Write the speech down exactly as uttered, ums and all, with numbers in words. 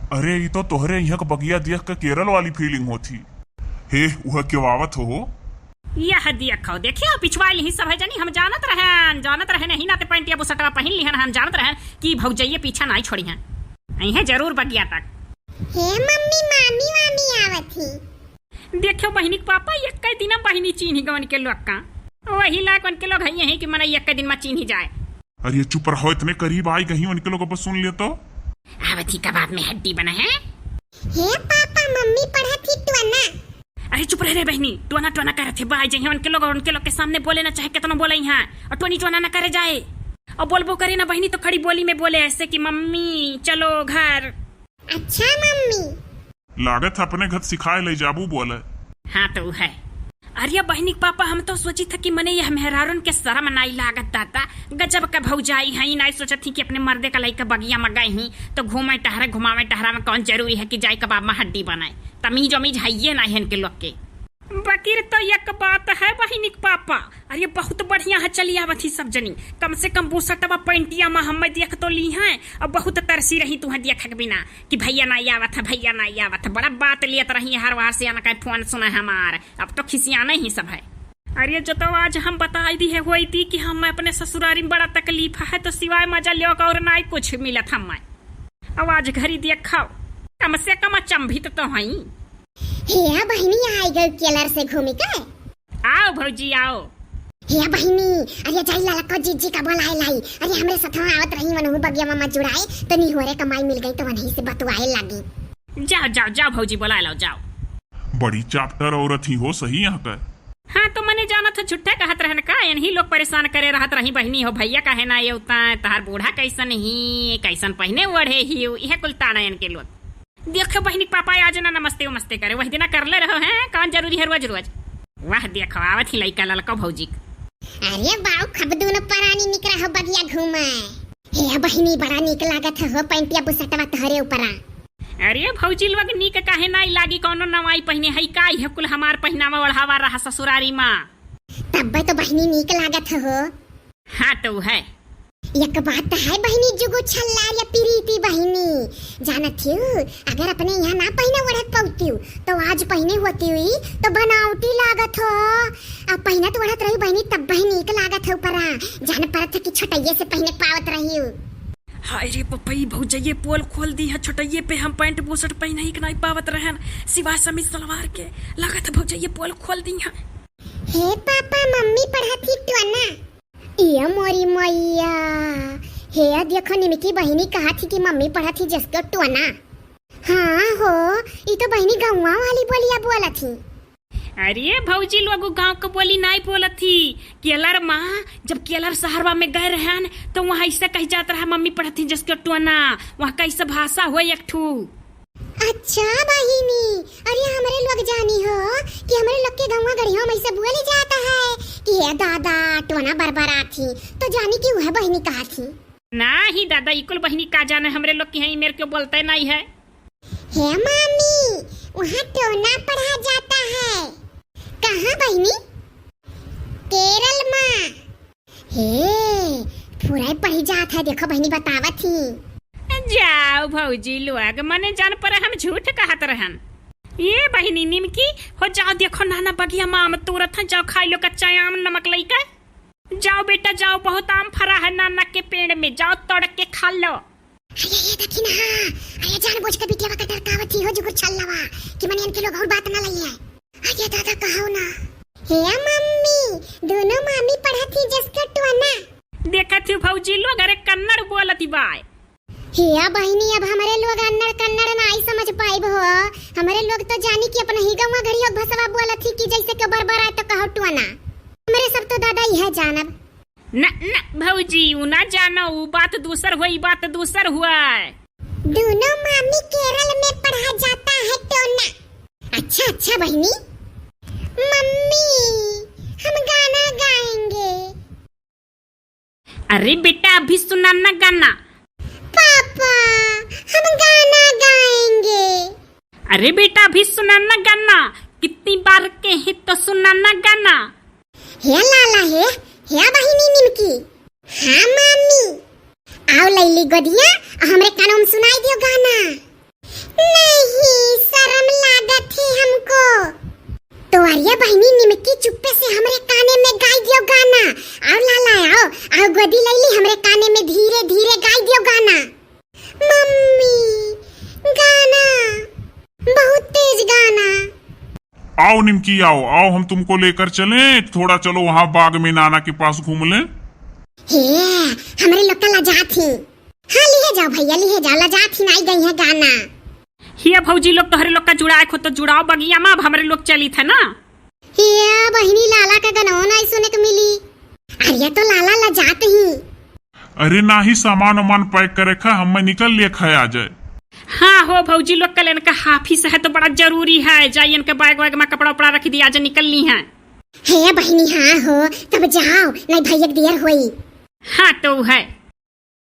अरे, ई तो तोहरे इहाँ के बगिया देख के केरल वाली feeling होत ही। हे, उहे केव आवत हो? यह देखो, देखियो, पिछवाइल ही सब है जनी, हम जानत रहन, जानत रहन, यही नाते पैंटिया बुसटवा पहिन लिहन, हम जानत रहन कि भौजइये पीछा नाई छोड़िहन, अइहें जरूर बगिया तक। हे मम्मी, मामी वामी आवत ही। देखियो बहिनी के पापा, एक्कै दिन में बहिनी चीन्हि गए उनके लोग का। वही लायक उनके लोग है यही कि मने एक्कै दिन में चीन्हि जाए। अरे चुप रहो, इतने करीब आई गई, उनके लोग अब सुन ले तो। आवत ही कबाब में हड्डी बना है। हे पापा, मम्मी पढ़त ही टोना। अरे चुप रह रे बहिनी, टोना टोना करत है, बाई जइहें उनके लोग, और उनके लोग के सामने बोले ना, चाहे कितनो बोले यहाँ, और टोनी टोना ना करे जाए। और बोलबो करे ना बहिनी तो खड़ी बोली में बोले ऐसे कि मम्मी चलो घर। अच्छा मम्मी। लागत है अपने घर सिखाए ले जाबू बोले। हाँ तो है। अरे बहिनी के पापा, हम तो सोचित है कि मने यह मेहरारून के शरम नाई लागत दादा, गजब का भौजाई है, नाई सोचत ही कि अपने मर्दे का लइका बगिया में गए ही तो घूमे टहरे, घुमावे टहरा में कौन जरूरी है कि जाए कबाब में हड्डी बनाए, तमीज उमीज है ये नाई है इनके लोग के। बकिर तो एक बात है बहिनी के पापा, अरे बहुत बढ़िया है, चली आवत ही सब जनी, कम से कम बुसटवा पैंटिया में हमें देख तो ली हैं, और बहुत तरसी रही तुहें देखे के बिना कि भैया नाई आवत है, भैया नाई आवत है, बड़ा बात लेत रही हर बार से, आना कहीं फोन सुने हमार, अब तो खिसियाने ही सब है। अरे जो तो आज हम बताई दी है होई थी कि हम अपने ससुरारी में बड़ा तकलीफ है, तो सिवाय मजा लियो का और नाई कुछ मिलत हमें। अब आज घरी देखो, कम से कम अचंभित तो हई। हे बहिनी, आई गई केलर से घूमी के। आओ भौजी, आओ। हे बहिनी, अरे जाई ललको जीजी का बोलाए लाई। अरे हमरे सथवा आवत रही, वनहु बगिया में जुड़ाए, तो निहोरे कमाई मिल गई, तो वनही से बतुआए लागी। जाओ, जाओ, जाओ भौजी, बोलाए लाओ, जाओ। बड़ी चापटर औरत ही हो सही यहाँ का। हाँ, तो मने जानत हो, झूठे कहत रहन का, इनही लोग परेशान करे रहत रही बहिनी हो, भैया काहे ना ये उतना, तहार बूढ़ा कैसन ही, कैसन पहिने ओढ़े ही, इहे कुल ताना इनके लोग। देखो बहिनी, पापा आज ना नमस्ते उमस्ते करे, वही दिना कर ले रहो हैं, कौन जरूरी है रोज रोज। वाह, देखो आवत ही लइका ललको भौजी। अरे बाऊ, खब दोनों परानी निकरा हो बगिया घूमे। हे बहिनी, बड़ा नीक लागत हो पैंटिया बुसटवा तोहरे ऊपरा। अरे भौजी लोग, नीक काहे नाई लागी, कौनो नवाई पहिने है का? इहे कुल हमार पहिनावा ओढ़ावा रहा ससुरारी मा। तब्बे तो बहिनी नीक लागत हो। हाँ तो है। एक बात है बहिनी, जुगु छल्लार या प्रीति बहिनी, जानत हो, अगर अपने यहाँ ना पहिने ओढ़त पौती, तो आज पहिने होती हुई तो बनावटी लागत हो। अब पहिनत ओढ़त रही बहिनी, तब बहिनी नीक लागत हो, परा जान परत है कि छोटइये से पहिने पावत रही। हाय रे पपई, भौजइये पोल खोल दी है, छोटइये पे हम पैंट बुसट पहिनही के नाई पावत रहन, सिवाय समीज सलवार के। लागत है भौजइये पोल खोल दी है। हे पापा, मम्मी पढ़त ही टोना। ए मोरी मैया, हे देखो निमकी बहिनी कहत ही कि मम्मी पढ़त ही जस के टोना। हाँ हो, ई तो बहिनी गौवा वाली बोलिया बोलत ही। अरे भौजी लोग गाँव के बोली नाई बोलत ही। केलर माँ, जब केलर शहरवा में गए रहन तो वहाँ ऐसे कही जात रहा, मम्मी पढ़त ही जस के टोना। वहाँ कैसे भाषा हो एक ठू। अच्छा बहिनी, अरे हमरे लोग जानी हो कि हमरे लोग के गौवा गढ़िया में ऐसे बोली जाता है कि हे दादा टोना बरबरात ही, तो जानी कि वह बहिनी कहत ही। नाही दादा, ई कुल बहिनी का जाने, हमरे लोग की है, ई मेरे को बोलते नहीं है। हे मामी, वहाँ टोना पढ़ा जाता है। कहाँ बहिनी? केरल मा। हे, फुराई पढ़ी जात है, देखो बहिनी बतावत ही। जाओ भौजी लोग, मने जान पर हम झूठ कहत रहन। ये बहिनी निमकी हो, जाओ देखो नाना बगिया में आम तोरत है, जाओ खाई लो कच्चा आम नमक लइके। जाओ बेटा जाओ, बहुत आम फरा है नाना के पेड़ में, जाओ तोड़ के खा लो। अरे ये देखी ना, अरे जानबूझ के बिटिया का टरकावत ही हो जुगुर छल्लवा कि मने इनके लोग और बात ना लई है। अरे दादा कहो ना। हे मम्मी, दोनों मामी पढ़त ही जस के टोना। देखत ही भौजी लोग अरे कन्नड़ बोलत ही बाय। हे बहिनी, अब हमरे लोग अन्नड़ कन्नड़ नाई समझ पाइब हो। हमरे लोग तो जानी कि अपना ही गौवा घड़ियो भसवा बोलत ही कि जैसे के बरबराए तो कहो टोना। हमरे सब तो दादा इहे जानब। न, न, भौजी, उ ना जानो, उ बात दूसर हुआ, ई बात दूसर हुआ। दोनों मामी केरल में पढ़ा जाता है टोना। अच्छा, अच्छा बहिनी। मम्मी, हम गाना गाएंगे। अरे बेटा, अभी सुना ना गाना। पापा, हम गाना गाएंगे। अरे बेटा, अभी सुना ना गाना, कितनी बार कहे तो सुना ना गाना। हे लाला हे, हे बहिनी निमकी। हाँ मामी। आओ लैली गोदिया, हमरे कानों में सुनाई दियो गाना। कि चुप्पे से हमरे काने में गाई दियो गाना। आओ लाला, आओ, आओ गोदी लैली, हमरे काने में धीरे धीरे गाई दियो गाना। मम्मी, गाना, बहुत तेज गाना। आओ निमकी, आओ, आओ, हम तुमको लेकर चलें, थोड़ा चलो वहाँ बाग में नाना के पास घूम लें। हे, हमरे लोग का लजात ही। हाँ, लिहे जाओ भैया, लिहे जाओ, लजात ही नाई गई है गाना। हिया भौजी लोग, तोहरे लोग का जुड़ाए खो तो जुड़ाओ बगिया में, अब हमरे लोग चलित है ना। हिया बहिनी, लाला का गनवा नाई सुने के मिली। अरे तो लाला लजात ही। अरे नाही, सामान वामान पैक करे खा, हमें निकल लिए खाए आ जाए। हाँ हो भौजी लोग, कल इनका हाफिस है तो बड़ा जरूरी है, जाइए इनके बैग वैग में कपड़ा उपड़ा रख दिया, आज निकल ली हैं। हे बहिनी, हाँ हो, तब जाओ, नहीं भैया के दियर होई। हाँ तो है।